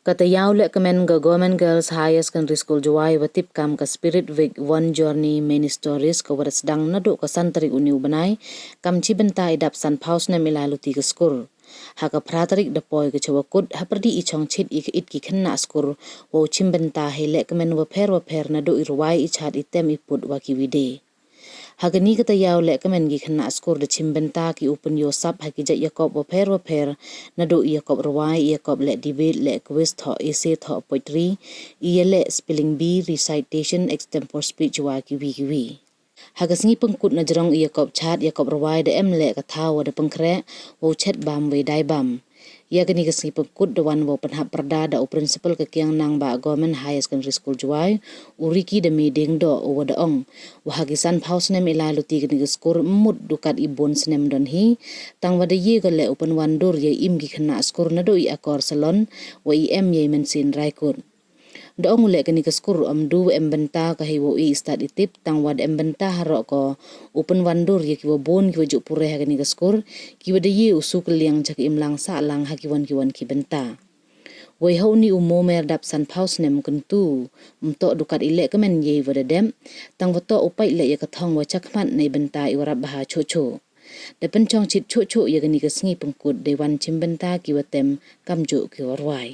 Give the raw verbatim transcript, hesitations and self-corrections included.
Ka tayaaw lehkmen ka Government Girls Higher Secondary School Jowai wa tip kam ka Spirit Week One Journey Mini Stories ka wa da sdang nadooh ka san tarik uni u bnai, kam chim bynta i dap san phaw snem i lai luti ka skur. Ha ka phra tarik da poi ka chawakut, hapyrdi i chongchit i ka it ki khynnah skur, wow chim bynta hei lehkmen wapher wapher nadooh i rwai, i chaad, i tem, i put wa kiwi de. Ha kani ka tayaaw lehkmen ki khynnah skur da chim bynta ki u pynyoo sap ha ki jait yakop wapher wapher, nadooh i yakop rwai, i yakop leh debate, leh quiz, thoh essay, thoh poetry, i yaleh spelling bee, recitation, extempore speech wa kiwi kiwi. Ha ka sngi pynkut, najrong i yakop chaad, yakop rwai, da em leh ka thaw wa da pynkhreh wow chet bam wei dai bam. Ya kani ka sngi pynkut da wan wow pynhap pyrda da u Principal ka Kiang Nangbah Government Higher Secondary School Jowai, u Ricky Dame Diengdoh, u wa da ong, wa ha ki san phaw snem i lai luti kani ka skur, mut du kat i boon snem don hi, tang wa da ye ko leh u pynwandur ya i im ki khynnah skur nadooh i akor salon wa i em ya i mynsiem raikut. Da ong u leh kani ka skur ym du wa em bynta ko hei wow e i stad i tip, tang wa da em bynta haroh ko u pynwandur ya ki wa boon ki wa jooh pure ha kani ka skur, ki wa da ye u su kylliang cha ka imlang sahlang ha ki won ki won ki bynta. Wei ha uni u momer dap san phaw snem, kyntu ym toh du kat i lehkmen yei wa da dep, tang wa toh u pait leh ya ka thong wa chakhmat nei bynta i wa rap bha choh choh. Da pynchongchit choh choh ya kani ka sngi pynkut dei wan chim bynta ki wa tem kamjooh ki wa rwai.